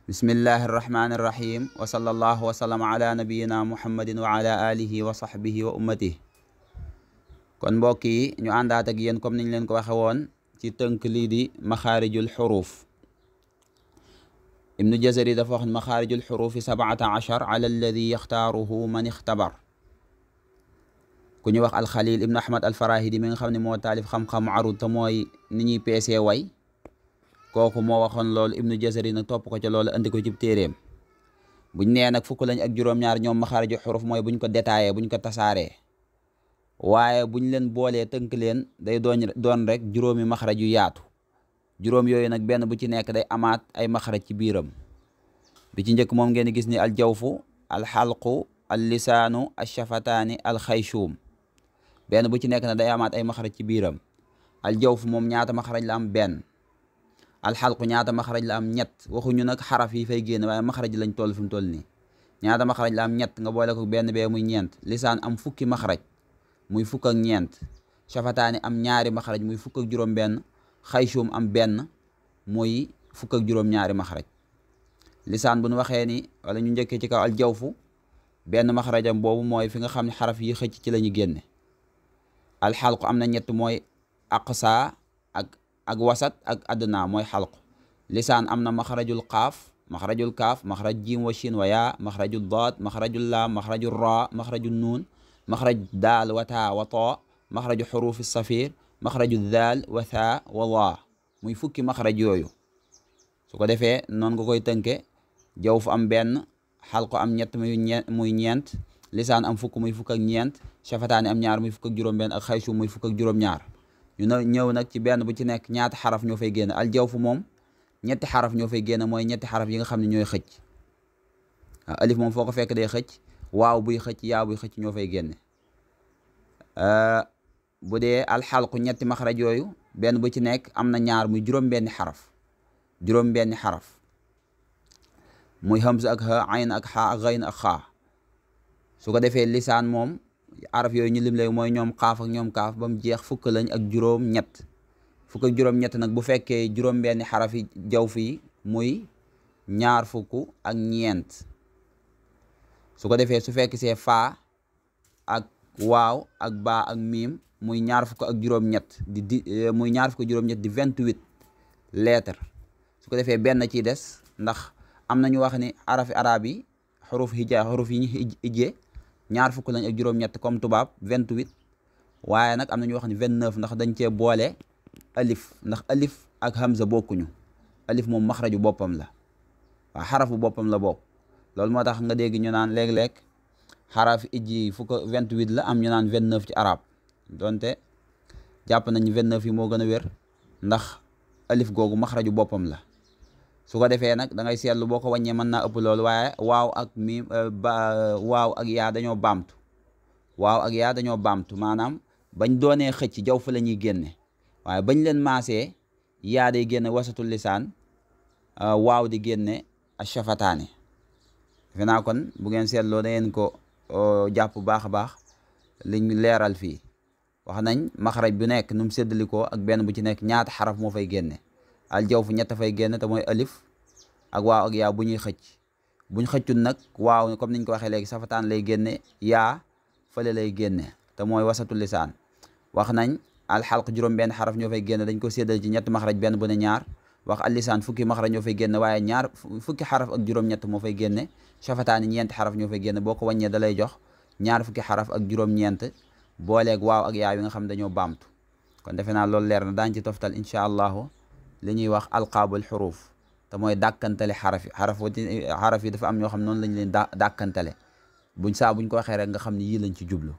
bismillahi irrahmani irrahim wa sallallahu wa sallam ala nabiyina muhammadin wa ala alihi wa sahbihi wa ummatihi. kon mbokk yi ñu àndaat ak yéen comme niñ leen ko waxe woon ci tënk lii di maxaarijul xuruuf. ibnu jazari dafa wax maxaarijul xuruufi 17 ala alladi yaxtaaruhu man ixtabar. ku ñu wax alxalil ibnu ahmad alfarahidi mi nga xam ne moo taalif xam-xamu arud te mooy ni ñuy peesee way, kooku moo waxoon loolu ibnu jazari nag topp ko ca loolu andi ko ci téeréem. buñ nee nag fukk lañ ak juróom-ñaar ñoom maxaariju xuruf mooy buñ ko détaillé buñ ko tasaaree, waaye buñ leen boolee tënk leen day doon rek juróomi maxaraj yu yaatu. juróom yooyu nag benn bu ci nekk day amaat ay maxaraj ci biiram. bi ci njëkk moom ngeen gis ni aljawfu, alxalqu, allisaanu, alshafataani, alxayshuum. benn bu ci nekk na day amaat ay maxaraj ci biiram. aljawfu moom ñaata maxaraj la am? benn. alxalqu ñaata maxaraj la am? ñett. waxuñu nag xaraf yi fay génn, waaye maxaraj lañ toll fi mu toll nii. ñaata maxaraj la am? ñett. nga boole ko benn bee muy ñeent. lisaan am fukki maxaraj muy fukk ak ñeent. shafataani am ñaari maxaraj muy fukk ak juróom benn. xayshuum am benn muy fukk ak juróom ñaari maxaraj. lisaan bu ñu waxee ni wala ñu njëkkee ci kaw aljawfu, benn maxarajam boobu mooy fi nga xam ne xaraf yi xëcc ci la ñu génne. alxalqu am na ñett, mooy aqsa ak wasat ak adna mooy xalqu. lisaan am na maxarajul qaaf, maxarajul kaaf, maxaraj jiim wa shin wa yaa, maxarajul daad, maxarajul laam, maxarajul raa, maxarajul nuun, maxaraj daal wa taa wa taa, maxaraju xuruufi safir, maxaraju daal wa thaa wa waa, muy fukki maxaraj yooyu. su ko defee noonu nga koy tënke. jawf am benn, xalqu am ñett muy ñeent, lisaan am fukk muy fukk ak ñeent, shafataani am ñaar muy fukk ak juróom benn, ak xayshuum muy fukk ak juróom ñaar. ñu ñëw nag ci benn bu ci nekk ñaata xaraf ñoo fay génn. aljawfu moom ñetti xaraf ñoo fay génn, mooy ñetti xaraf yi nga xam ne ñooy xëcc. alif moom foo ko fekk day xëcc, waaw buy xëcc, yaa buy xëcc ñoo fay génne. bu dee alxalqu ñetti maxaraj yooyu benn bu ci nekk am na ñaar muy juróom-benni xaraf. juróom-benni xaraf muy hamza ak ha, ayn ak xaa ak gayn ak xaa. su ko defee lisaan moom araf yooyu ñu lim léegi mooy ñoom xaaf ak ñoom kaaf ba mu jeex fukk lañ ak juróom-ñett. fukk ak juróom-ñett nag bu fekkee juróom-benni xaraf yi jawf yi muy ñaar fukk ak ñeent. su ko defee su fekk see faa ak waaw ak baa ak miim muy ñaar fukk ak juróom-ñett muy ñaar fukk ak juróom-ñett di 28 lettres. su ko defee benn ciy des, ndax am na ñu wax ni arafi arab yi xuruf hija xuruf yi ñu ijjee ñaar fukk lañ ak juróom-ñett comme tubaab 28, waaye nag am na ñu wax ni 29 ndax dañ cee boole alif, ndax alif ak hamza bokkuñu. alif moom maxraju boppam la, waaw xarafu boppam la bokk. loolu moo tax nga dégg ñu naan léeg-léeg xaraf ijji fukk 28 la, am ñu naan 29 ci arab, donte jàpp nañ 29 yi moo gën a wér, ndax alif googu maxraju boppam la. su ko defee nag da ngay seetlu boo ko wàññee mën naa ëpp loolu, waaye waaw ak miim waaw ak yaa dañoo baamtu. waaw ak yaa dañoo baamtu, maanaam bañ doonee xëcc jaw fa la ñuy génne, waaye bañ leen maasee yaa day génne wasatul lisaan, waaw di génne ashafataani. defe naa kon bu ngeen seetloo da ngeen ko jàpp baax a baax liñ leeral fii. wax nañ maxaraj bu nekk nu mu séddalikoo ak benn bu ci nekk ñaata xaraf moo fay génne. aljawfu ñett fay génn te mooy alif ak waaw ak yaa bu ñuy xëcc. buñ xëccul nag waaw comme niñ ko waxee léegi safataan lay génne, yaa fële lay génne te mooy wasatul lisaan. wax nañ alxalq juróom-benn xaraf ñoo fay génn, dañ ko séddal ci ñetti maxaraj benn bu ne ñaar. wax allisaan fukki maxaraj ñoo fay génn, waaye ñaar fukki xaraf ak juróom-ñett moo fay génne. shafataani ñeenti xaraf ñoo fay génn, boo ko wàññee da lay jox ñaar fukki xaraf ak juróom-ñeent booleeg waaw ak yaa yi nga xam dañoo baamtu. kon defe naa loolu leer na. daañ ci toftal incha allahu li ñuy wax alqaabul xuruuf te mooy dàkkantale xaraf yi. xaraf yi dafa am ñoo xam noonu lañ leen dàkkantale, buñ ko waxee rek nga xam ne yii lañ ci jublu.